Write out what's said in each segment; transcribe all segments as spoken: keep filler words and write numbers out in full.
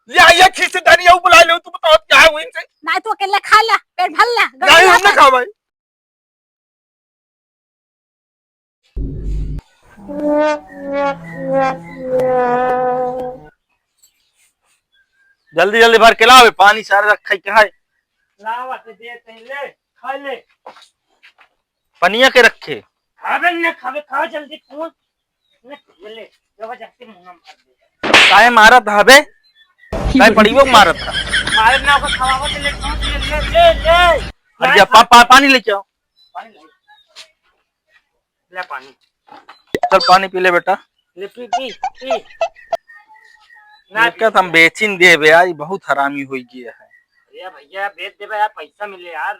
ले आइए खीसे दानी, आऊ बुला लो, तू बताओ क्या है इनसे? नहीं, तू अकेले खा ला, पेट भर ला, गरम नहीं, हम ना खावा है। जल्दी जल्दी भर के लावे, पानी सारे रखा ही कहाँ है? लावा के दे तई ले, खा ले। पनिया के रखे। खाबे न खाबे, खा जल्दी, कौन? ले, ले, जबरदस्ती मुंह में भर दे। काहे मारत हबे? काहे पड़ियो मारत ह? मारे ना, ओकर खवावत ले, ले, ले, ले, ले। अरे जा, पा-, पा-, पानी लेके आओ। पानी ले। ले पानी। चल पानी पी ले बेटा। ले पी, पी, पी। ना पी। हम बेचिन देबे यार, ई बहुत हरामी होई गया है। अरे भैया, बेच देबे यार, पैसा मिले यार।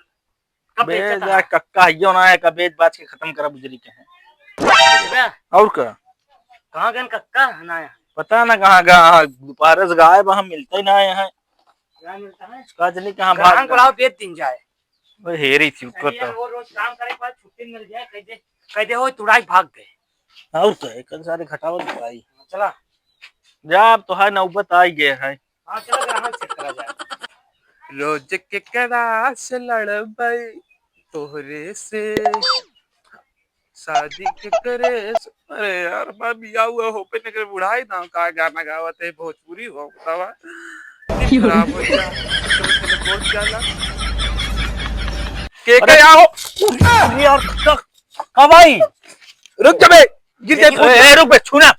कब बे बेचत यार, है? कक्का हइयो ना है, का बेच बाच के खतम करा बुजरी के हैं। बे। और का? कहाँ गन कक्का? ना है। पता ना कहाँ गया, दोपहर से गायब, हम मिलते ही ना आए हैं। क्या मिलता है? का जनी कहाँ भाग ग्राहक गया? बुलाओ, बेच दिन जाए। ओए हेरी चुप कर अरे यार, तो। वो रोज काम करे के बाद छुट्टी मिल जाए, कह दे, कह दे, "वो तुड़ाई भाग गए।" और का, एक सारे घटावत भाई। चला। जा, अब तो है नौबत आ ही गए है। हाँ, चलो, ग्राहक चेक करा जाए। रोज केकरा से लड़बै तोहरे से, शादी केकरे से। अरे यार, मैं बिया हुआ हो पे नगर बुढ़ाई ना का गाना गावत है, भोजपुरी हो बतावा। दिल खराब हो गया। बोल क्या ला? के अरे के आओ। अरे यार, का, का भाई? रुक जा बे, गिर जाए ए, फोन। ए, रुक बे, छूना।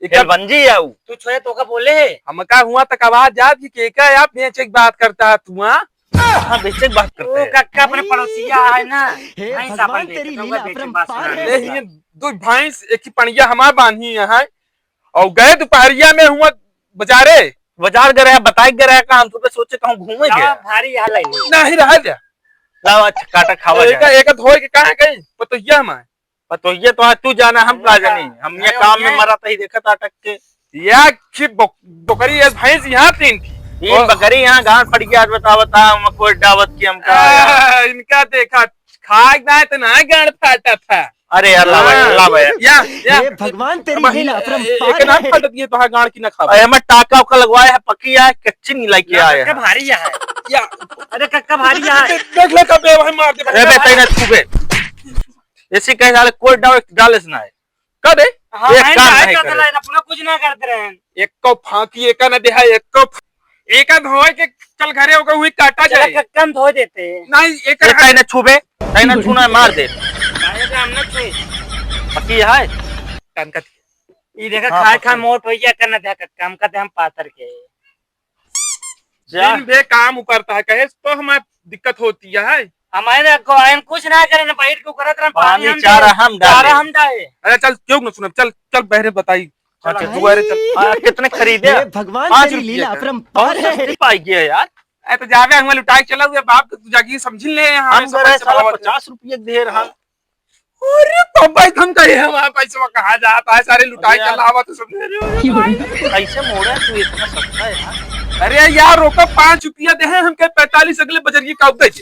एकर बंजी आऊ। तू छोरे तो का बोले है? हमका हुआ तक आवाज जात कि केका या बेचे के बात करता है तू, हाँ? हाँ, बेचे के बात करते ओ, हैं। कक्का अपने पड़ोसिया है ना, हे भैंस भगवान, अपन तेरी बेचे, लीला बेचे के बात अपरंपार सुना है। ले, ये दो भैंस, एक ही पड़िया हमार बांधी है, और गए दोपहरिया में हुआ बाजारे। बाजार गए रहे, बताए गए रहे, का हम सुबह सोचे कहूँ घूमे का गए। भारी हाल है। नहीं रहा जा। लाओ, अच्छा, काटा खावा एका, जाए। एका धोए के कहाँ गई? पतोहिया हमार। पतोहिया तो आज तू जाना, हम का जानी। हम ये अरे, काम में ओके। मरा तही देखत अटक के। या खी बक-, बकरी, ये भैंस यहाँ तीन थी। तीन और बकरी यहाँ गांड फट गया, आज बतावत आ, हम कोई डावत की हमका। आ, इनका देखा, खाए ना तो ना गांड फाटा था। अरे यार, लावा, हाँ। लावा यार। या, या। हे भगवान, तेरी अब लीला ए-, अपरंपार एक ना है। फटत ये तो है गांड की ना खावा। अरे, मैं टाका उका लगवाया है, पक्की है, कच्ची नहीं लाइके ना, आया कक्का है। भारी है। या। अरे, कक्का भारी है। देख ले कब भाई मार दे। अरे, बे, तैने छुबे। ऐसे कहे साले कोई डाल, डाले से ना है। का दे? हाँ, एक मैं काम नहीं नहीं करत करे। रहे, अपना कुछ ना करत रहे। एक को फांकी, एका ना देहा, एक को फा-, एका धोए के चल घरे, ओका हुई काटा चला जाए। कक्कन धो देते। नहीं, एक ये तैने छुबे, तैने छूना मार दे। काहे के हम ना छुए। पकी है? कान का ये देखा, हाँ, खाए पकी। खाए मोट हो गया, करना था कक्का, हम कहते हम पातर के। जा। दिन भे काम उ करता है, कहे तो हमारे दिक्कत होती है। हमारे को आयन कुछ ना करे, ना बैठ के करत रहन, पानी पानी हम चारा दे, हम डाले। चारा हम डाले। अरे चल, क्यों ना सुनब, चल, चल बहरे बताई। चल, अच्छा, तू बहरे चल। आ, कितने खरीदे? हे भगवान, पाँच तेरी रुपये लीला का। अपरंपार बहुत है। सस्ती पाई गई है यार। अरे तो जावे, हम लुटाई चला हुआ बाप, तू जाके समझ ले यहाँ, हम ऐसे करे पैसे साला बढ़ावत है। पचास रुपये दे रहा। अरे बाबा, हम कहे हमारा पैसा कहाँ जाता है, सारे लुटाई अरे यार। चला हुआ तो समझ रहे हो। कैसे मोड़ा तू इतना सस्ता है यार? अरे यार, रोको, पाँच रुपया दे हैं, हम कहे पैंतालीस अगले बजरिए का दे दे।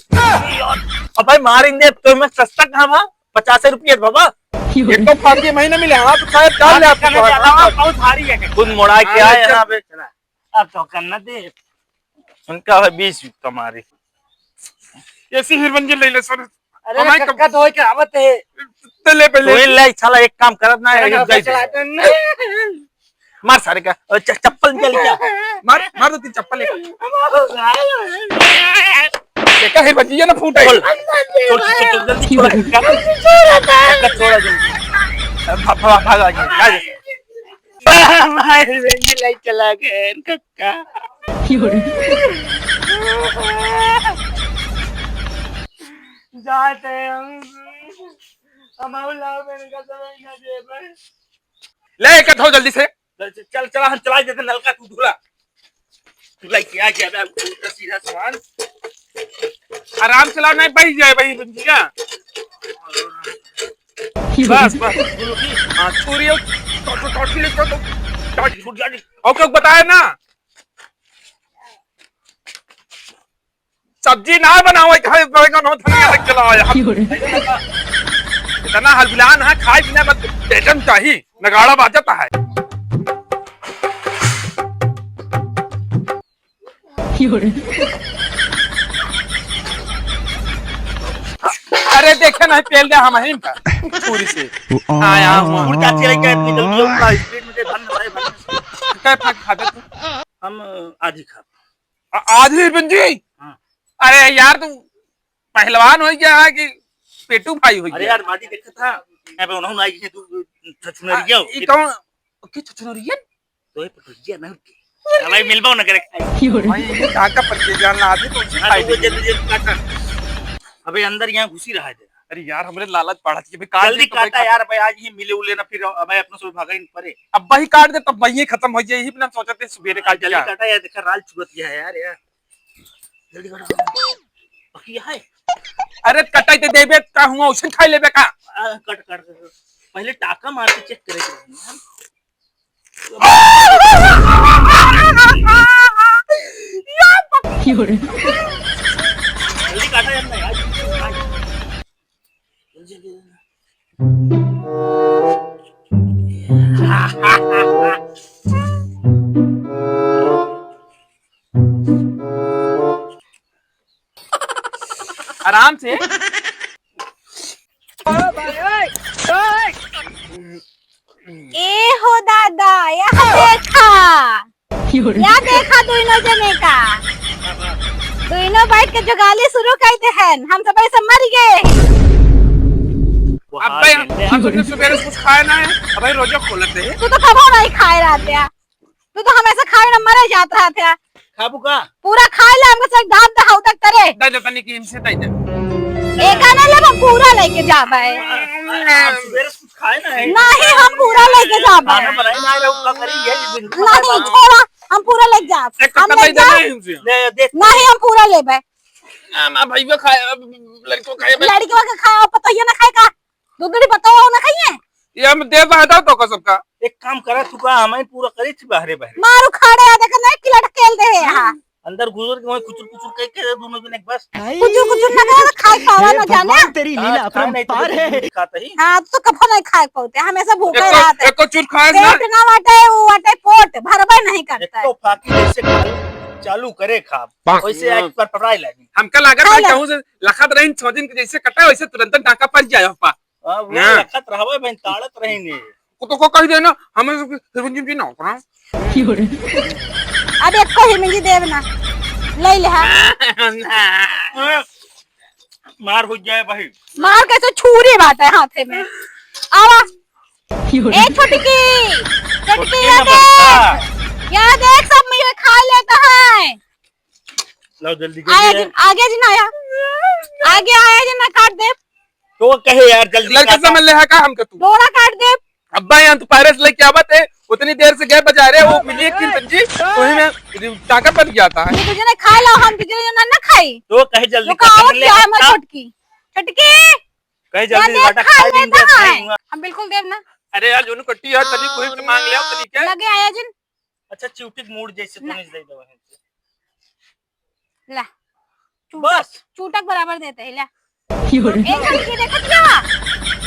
अबे मारिन दे, तो मैं सस्ता कहाँ बा? पचास रुपया बाबा। एक तो फांकी महीना मिले, हाँ, तो खाए डाल ले आप। बहुत भारी है। खुद मोड़ा के हाँ, आए चल। यहाँ पे। अब तो करना दे। उनका है बीस रुपया मारी। ऐसी हीर बन के ले ले सर। अरे हमारे कब कक्का धोए के आवत है। तो ले पहले। तो ले साला एक काम करत ना है, अरे एक दे दे। चला दे ना। मार सारे का। ओ, च-, चप्पल निकाल क्या? मार, मार दो तीन चप्पल एक। देखा हीर बन जी, ये ना फूटे। बोल। छोड़, छोड़, छोड़, जल्दी छोड़। छोड़ दे। छोड़ दे। भा-, भा-, भाग आगे, भाग। मार बेंजी लाई चला गए, इनका का? जाते हम, हम लाओ, मैंने कहा, "चलो, इन्हें दे दे।" ले, एक धो जल्दी से। चल, चल, चला, हम चला देते नलका, तू धुला। तू लेके आ गया, मैं उल्टा सीधा सामान। आराम से लाओ, नहीं बह जाए भाई, समझिया? बस, बस। हाँ, छुरी हो, टॉट-, टॉट-, टॉट-, टॉट-, टॉट छूट जानी। और क्या बताया ना? सब्जी ना बनाओ, इतना बैगन हो, धनिया लग चला आया। इतना हलबिलान है, खाए बिना बस बेचन चाहिए, नगाड़ा बाजता है। अरे देखे नहीं, पेल दे हम हिम का छुरी से। आया हम। उल्टा चले गए, इतनी जल्दी उतना स्पीड में दे, भन भाई, भन। कै फाक खाते तू? हम आधी खा। आ-, आधी बन जी? हाँ। अरे यार, तू पहलवान हो गया है कि पेटू भाई हो गया? अरे यार, बाजी देखा था, यहाँ पे उन्होंने आई है, तू छछुनरिया हो। ई कौन? के छछुनरिया? तो ये पटुरिया ना के। भाई, मिलबो ना करे। भाई, ये ढाका पर के जान ला, आदमी तो उसे हाँ, खाई तो वो देंगे। जल्दी, जल्दी काटा। अबे, अंदर यहाँ घुसी रहा है। अरे यार, हमरे लालच बढ़त के भी काट जल्दी दे तो भाई काटा खा- यार, भाई, आज ही मिले उले ना, फिर अबे अपना सब भागा इन परे। अब वही काट दे, तब वही खत्म हो जाए, यही बिना सोचते सुबेरे हाँ, काट जल्दी दिया। काटा यार, देखा, राल चुरत गया है यार, यार। जल्दी काटा। बाकी है। अरे, कटाई ते देबे, का हुआ, उसे खाई लेबे का? आ, कट, कट, कट। पहले टाका मार के चेक करे के रही यार। जल्दी काटा यार, नहीं, आज जल्दी, जल्दी। आराम से। ए हो दादा, यहाँ देखा। या देखा दोनों जने का। दोनों बैठ के जुगाली शुरू कर दे हैं। हम सब ऐसे मर गए। अबे, हम तुमने सुबेरे से कुछ खाया ना है। अबे, रोजा खोलत है। तू तो कबो नहीं खाए रहते हैं। तू तो हमेशा खाए ना मरे जात रहते हैं। खाबू का? पूरा खाए ले, हमके सब दाब दे, हाउ तक तरे। दे दे, तनी कीम से दे दे। एका ना ले, हम पूरा लेके जाबे। आ, आ, सुबेरे से कुछ खाए ना है। नहीं, हम पूरा लेके जाबे। खाना बनाए ना, लोग का करी, यही दिन। नहीं, छोड़ा, हम पूरा लेके जाब। एक हम कट्टा लेके दे दे जाब। नहीं, हमसे। ले, देख। नहीं, हम पूरा लेबे। ना, ना, भैया खाए, अब लड़कियों खाए, भाई। लड़कियों के खाए, अब पतोहिया ना खाए का? दूध नहीं पतोह ना खाइए? ये हम दे तो हटाओ तो का सबका। एक काम करा, तू का हमें पूरा करे थी बाहरे बाहरे। मारू खाड़े आ, देख, नहीं किला ढकेल दे है यहाँ। अंदर घुसर के वहीं कुचुर कुचुर कह के दोनों जने बस। कुचुर कुचुर ना करे, खाए पावा हे ना जाने। भगवान, तेरी लीला आज खाए नहीं तो अपरंपार है। खाते ही। हाँ, तो कभो नहीं खाए पाते, हमेशा भूखे एको, रहते। एको चूर खाए ना। पेट ना बाटे, वो बाटे पोट, भरबे नहीं करता है। एको फाकी जैसे खाए, चालू करे खाब, वैसे आज पर पकड़ाई लागी। हमका लागत है खाए ला। कहूँ से लखत रहीन, छह दिन के जैसे कटा, वैसे तुरंत डाका पर जाए, पा। हाँ, वो ना। लखत रहबे, बहन, ताड़त रहीन। को तो को कह देना, हमें से फिर जिन जिन ना करा। अब एको ही मिली देव ना, ले ले, हाँ। मार हो जाए भाई। मार कैसे, छुरी बाटे हाथे में। आवा। ए छोटकी, छोटकी, छोटकी, या ना देख, बच्चा। या देख, सब मिल खा लेता है। लाओ जल्दी, आया जल्दी जिन, आया। आगे जिन आया। आगे आया जिन, ना काट दे। तो कहे यार, जल्दी लड़का काटा। समझ ले है का हमके तू? डोरा काट दे। अब्बा, यहाँ तू पायरस लेके आवत है, उतनी देर से गए बाजारे, वो मिली एक किलो पंजी, वही में ताकत बन गया था। ये तुझे ना खा लो, हम तुझे ना, ना खाई। तो कहे जल्दी रुका, काटा, और ले क्या है, मैं आता। छोटकी? छोटकी। कहे या जल्दी देख, काटा, खा खा ले लेता लेंगे, है। खाएंगे। हम बिल्कुल देव ना। अरे यार, जोनू कट्टी यार, तनी कोई से मांग ले, तनी के। लगे आया जिन। अच्छा, चिउटिक मूड जैसे ना। तूने दे दो है। ला। चूटक, बस। चूटक बराबर देते हैं, ला। एक बार ये देखत क्या हुआ?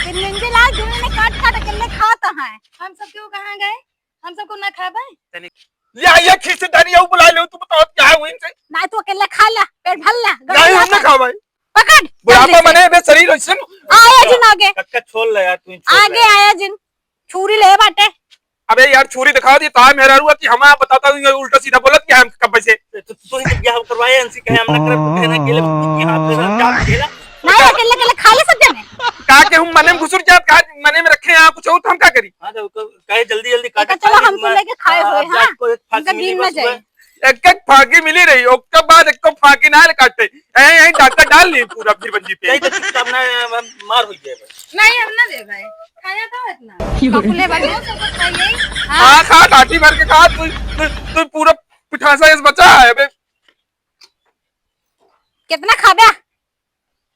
कि निंजे लाल जिन्होंने काट काट अकेले खाता है। हम सब क्यों कहाँ गए? हम सबको ना खाबे? तनी, या, या खींच धनी, यू बुला ले, तू बताओ क्या है इनसे? ना, तू अकेले खा ला, पेट भर ला, गड़बड़ नहीं, हम ना मत। खाबे। पकड़, बुढ़ापा जल्दी से। मने बे शरीर ऐसे न। आया जिन आगे। कक्का छोड़ ले यार, तू ही छोड़ आगे ले। आया जिन। छुरी ले बाटे। अबे यार, छुरी दिखा दी, ताय मेहरारू कि हम आप बताता हूँ, ये उल्टा सीधा बोलत क्या हम कब से? तो, तो, तो ही तो ब्याह करवाए, इनसे कहे हम ना करब, तो कहे ना अकेले, तू की हाथ में जाम खेला। नहीं, अकेले, अकेले खा ले सब जने। का के हम मने में घुसुर जात, का मने में रखे हैं, कुछ और तो हम का करी? हाँ, तो क-, कहे जल्दी, जल्दी काटा, तो चलो, खा ले, हम तो मैं, लेके खाए हाँ, हुए, अब हाँ? जाके को एक फांसी उनका मिली दिन बस में जाए। हुए। एक एक फांकी मिली रही, ओकर बाद एको फांकी ना काटे। ऐ, ऐ, डाका डाल ली पूरा फिर बंदी पे। नहीं तो चुपचाप ना, मार हो जाए बस। नहीं, हम ना दे भाई। खाया था इतना। बकुले बने। हाँ, खा, काटी भर के खा, तू, तू, तू पूरा पिठासा इस बचा है बे। कितना खाबे?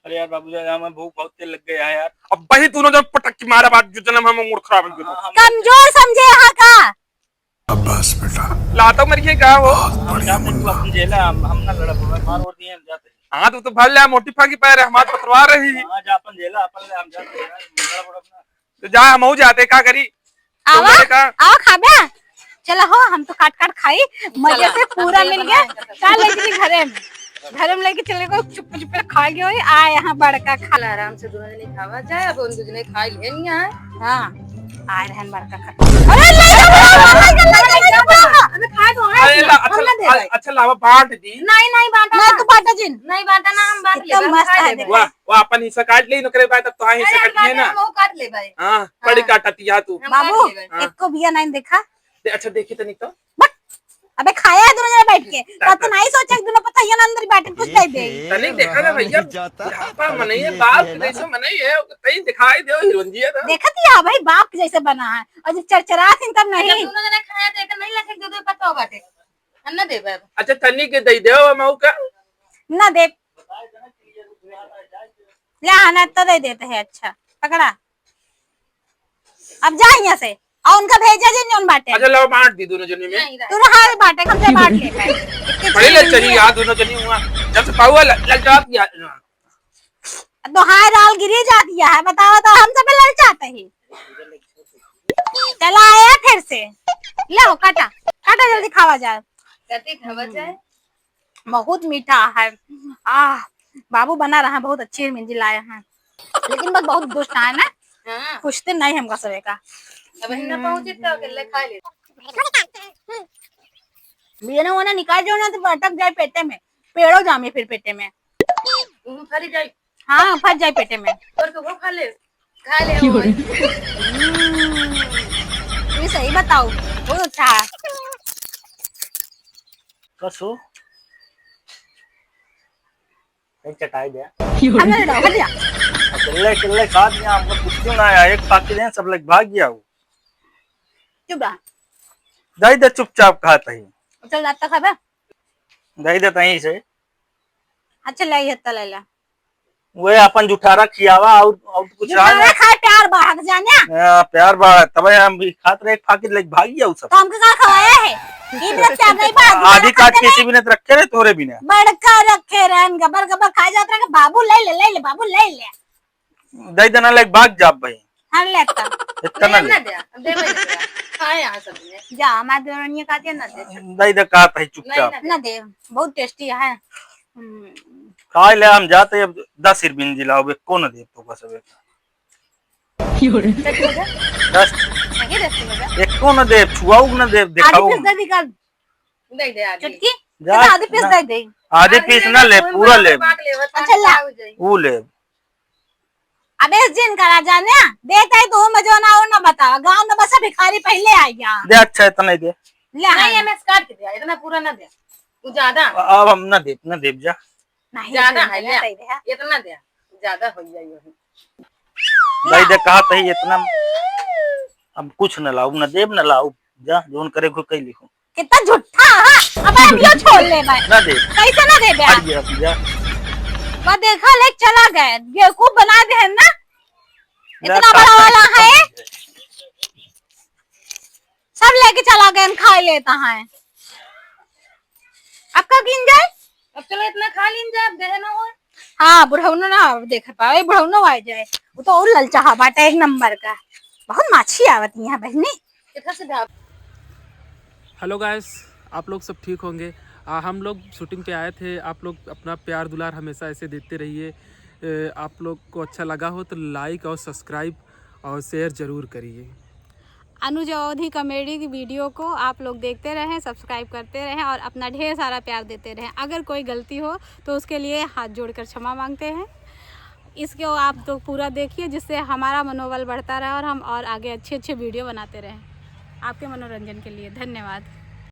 अरे यार बाबूजी, हमें भूख बहुत तेज लग गया है यार। अब वही दोनों जन पटक के मारा बात, जो जन्म हम मूड खराब हो गया। हाँ, हम कमजोर समझे यहाँ का? अब्बास बेटा, लातो मरिए का हो? बहुत हम बढ़िया जाते हैं, तू मुन्ना। अपन जेला, हम, हम ना लड़ा, बोला, मार और दिए, हम जाते हैं। हाँ, तू तो भर ले, मोटी फाकी पैर है, हमारे पतवार रही। हाँ, जा अपन जेला, अपन ले, हम जाते हैं यार, लड़ा, बोला अपना। तो जा, हम हो जाते, का करी? आवा, तो का? आवा खाबे। चला हो, हम तो काट काट खाई, मजे से पूरा मिल गया। चल ले चली घरे में, घरे में लेके चले गए, चुप चुप खा गए होई। आ यहाँ बड़का खा। चल आराम से दोनों जने खावा जाए, अब उन दो जने खा ले नहीं आए। हाँ, आए रहन बड़का खा। अरे ले जा, ले जा, ले जा, ले जा, ले जा। अबे खाए तो अरे ला, अच्छा, हम ना दे भाई। अच्छा लावा बांट दी। नहीं, नहीं बांटा नहीं, ना। तू बांटा जिन। नहीं बांटा ना, हम बांट ले, हम मस्त खाए है, ले। देखो। वाह, वाह, अपन हिस्सा काट ले, नकरे बाय तब तो हिस्सा अरे, काट लिए ना। हम काट ले भाई। हाँ, हाँ। बड़ी काटतिया तू। हम बाबू, काट ले भाई। हाँ। एको बिया नहीं देखा। दे, अच्छा, देखी तनी तो। बट, अबे खाया है दोनों जने बैठ के। तब तो नहीं सोचा कि दोनों पतैया ना अंदर बैठ के कुछ दे दे। तनी देखा ना भैया, बुढ़ापा मनई है, बाप जैसे मनई है, तनी दिखाई दे, हीरोइन जी है तो। देखत ही है भाई, बाप जैसे बना है। और जब चरचरा सिन तब अच्छा, नहीं। दोनों जने खाया तो एक नहीं लखे, दो दो पत्ता बाटे। हम ना देबे अब। अच्छा, तनी के दे दे, मऊ का। ना दे। ले, हाँ, ना तो दे देते हैं। अच्छा, पकड़ा। अब जा यहाँ से। और उनका भेजा जे जौन बाटे। अच्छा, लाओ, बांट दी दोनों जनी में। नहीं, तू रहा है बाटे, हम से बांट लेता है। बड़ी ललचरी यार, दोनों जनी हुआ। जब से पाहुआ ल-, ललचात गया। तो हाय राल गिरी जाती है, बताओ तो हम सब ललचाते ही। चला आया फिर से। लो, काटा, काटा जल्दी खावा जाए। कते खावा जाए? बहुत मीठा है। आह, बाबू बना रहा है, बहुत अच्छी मिंजी लाए हैं, लेकिन बस बहुत दुष्ट है ना, हाँ। पूछते नहीं हमका सबे का। अब हिन्ना पहुँची तो अकेले खा ले। बियना वना निकाल जाओ ना तो अटक जाए पेटे में, पेड़ो जामे फिर पेटे में। तू फरी जाए। हाँ, फंस जाए पेटे में। और तो वो खा ले। खा ले वो। हम्म, ये सही बताओ, बहुत अच्छा है। कसो? एक चटाई दे। हमें दे दो, हट जा। अकेले, अकेले खा दिया, हमको कुछ क्यों ना आया? एक पाकिट है, सब लोग भाग गया वो। चुप रहा। दे दे, चुपचाप खात ही। चल, रात तक खाबे? दे दे तहीं से। अच्छा, ले, ये तले ले। वह अपन जुठारा खियावा और, और कुछ रहा जुठारा ना। खाए प्यार बाहर जाने। हाँ, प्यार बाहर, तबे हम भी खात रहे, खा के लेके भाग गया उ सब। तो हमके का खवाया है? ई व्रत से आप नहीं बाहर आधी जुठारा काट खाते के इसी नहीं। बिना तो रखे रहे तोरे बिना। बड़का रखे रहन, गबर गबर खाए जात रहे, बाबू ले ले, ले ले, बाबू ले ले। दे देना, लेके भाग जा भाई। हाँ, ले तो। इतना ले। ना दे, अब देबे नहीं दे। खाए यहाँ सब ने। जा, हमारे देवरानिया खाते ना दे। दे दे, कहा था नहीं, चुपचाप। ना दे। ना दे, बहुत tasty है। हम्म। खाए ले, हम जाते अब दस रुपये जिलाओ बे, कौन दे तो बस बे। दस। आगे दस रुपये। एक कौन दे, छुआऊ न दे, आधी दिखाऊ। पीस दे दी कर। दे दे आधी। चुटकी? जा, तो आधी पीस ना। दे दे। आधी आधी पीस ना ना ले, ले, पूरा पूरा ले। बांट ले, बस अच्छा, ला। खाओ जाई। वो ले। अबे जिन करा जाने, देता है तो मजो ना हो ना बतावा। गाँव में बस भिखारी पहले आ गया। दे, अच्छा, इतना ही दे। ले नहीं, हाँ। ये मैं काट के दिया, इतना पूरा ना दे। तू ज्यादा। अब हम ना देब, ना देब जा। नहीं, ज्यादा नहीं, है, नहीं, ले। सही है। इतना दे, ज्यादा हो जाए वही। भाई दे, कहा तही इतना, अब कुछ न लाऊ, न देब, न लाऊ। जा, जोन करे को कई लिखो। कितना झूठा, हाँ? अब हम यो छोड़ ले भाई। ना दे। कैसे ना दे बे? हट गया, हट गया। वो देखा, ले चला गए, बेवकूफ बना दे है ना? जा, इतना बड़ा वाला है, सब लेके चला गए, खा लेता है। अब का गिन जाए? अब चलो, इतना खा लीन जाए, अब देहे ना होए। हाँ, बुढ़ौनो ना देख पावे, बुढ़ौनो आ जाए, वो तो और ललचाहा बाटा एक नंबर का। बहुत माछी आवत यहाँ बहनी। किधर से भाग? Hello guys, आप लोग सब ठीक होंगे। आ, हम लोग shooting पे आए थे, आप लोग अपना प्यार दुलार हमेशा ऐसे देते रहिए। ए, आप लोग को अच्छा लगा हो तो like और subscribe और share ज़रूर करिए। अनुज अवधी comedy की video को आप लोग देखते रहें, subscribe करते रहें और अपना ढेर सारा प्यार देते रहें। अगर कोई गलती हो तो उसके लिए हाथ जोड़कर क्षमा मांगते हैं। इसको आप तो पूरा देखिए, जिससे हमारा मनोबल बढ़ता रहे और हम और आगे अच्छे अच्छे video बनाते रहें आपके मनोरंजन के लिए। धन्यवाद।